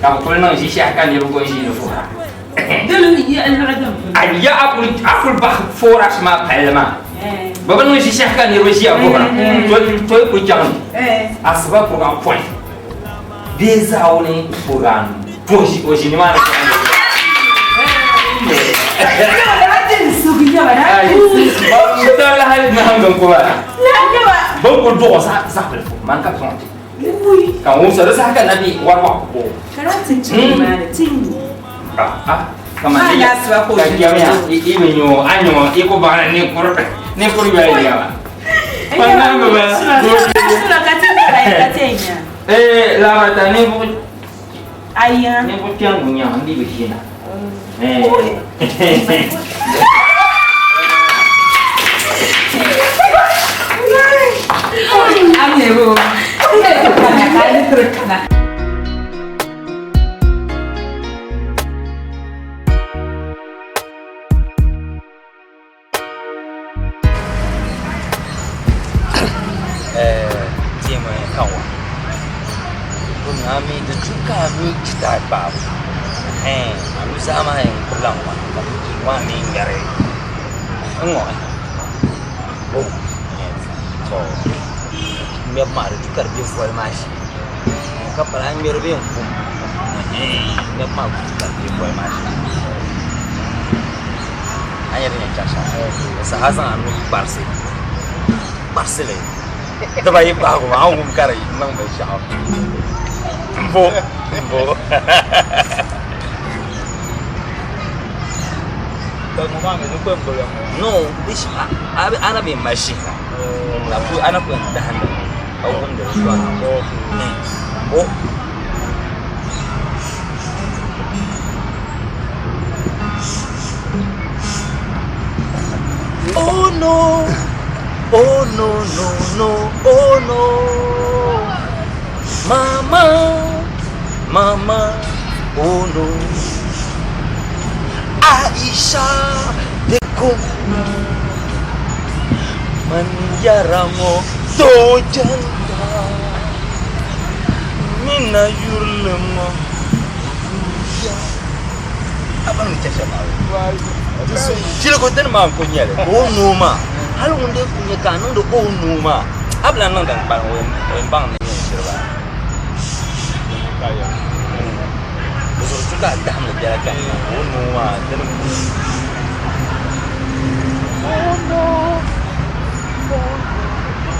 ka bi kuli niŋ ʒishɛhi ka niriba gba ʒiini foora. A ya a kuli bahi foras maa palli maa. Bɛ bi niŋ ʒi shɛhi ka niriba ʒiya guhira. To yi kuli chaŋ ni asiba program point bee zaawuni program to o ʒi nimaani. Tala hali nahangbani ko bala. Bin kuli duɣi zaɣ bilifu man ka bi zaŋ ti. Ka n wumsa di saha ka na bi wari waɣa ko. Kama ni ka jamiya i bi nyo a nyo i ko baŋ ni kur ni kur yɔli nyɛba. Eh labata ni bu Aya. Ni bu kpɛŋ ŋun nyɛma n bi bi ʒina. Amigo. Diɛma ka wa a mi di tu ka a mi jitaai kpaabu a nuzaa maa yɛn gbubila ŋɔ ka maa mi ŋmɛri n ŋɔ to ŋmɛbu maa di tu ka di bɛ voli maa shee ka pala a ŋmɛri bee n kum ŋmɛbu maa tu ka di bɛ voli maa shee a nyɛ din yɛn chaŋ shɛm di saha a zaŋ a nuu kparisi kparisi li dibayi bahigu maa a ni wum ka di niŋ binshaɣu m bo m bo no a na bɛ mali shihira a na ku yɛn dahindi mi ka wumdi di sɔna bo. Oh no, oh no, no, no, oh no. Mama, mama, oh no. Aisha, dekoma. Man yarango tojanta. Mina yurlimo. Abang ni chasha maa. Jiligu dini maa n-ku nyɛli ka o nuu maa hali ŋun dee ku nyɛ ka a niŋdi o nuu maa a bi lahi niŋ din kpalim o yɛn baŋ ni nyɛ n-shiri ba. Di zuɣu tu ka a dahim li biɛla ka o nuu maa dini Oh no. Oh no.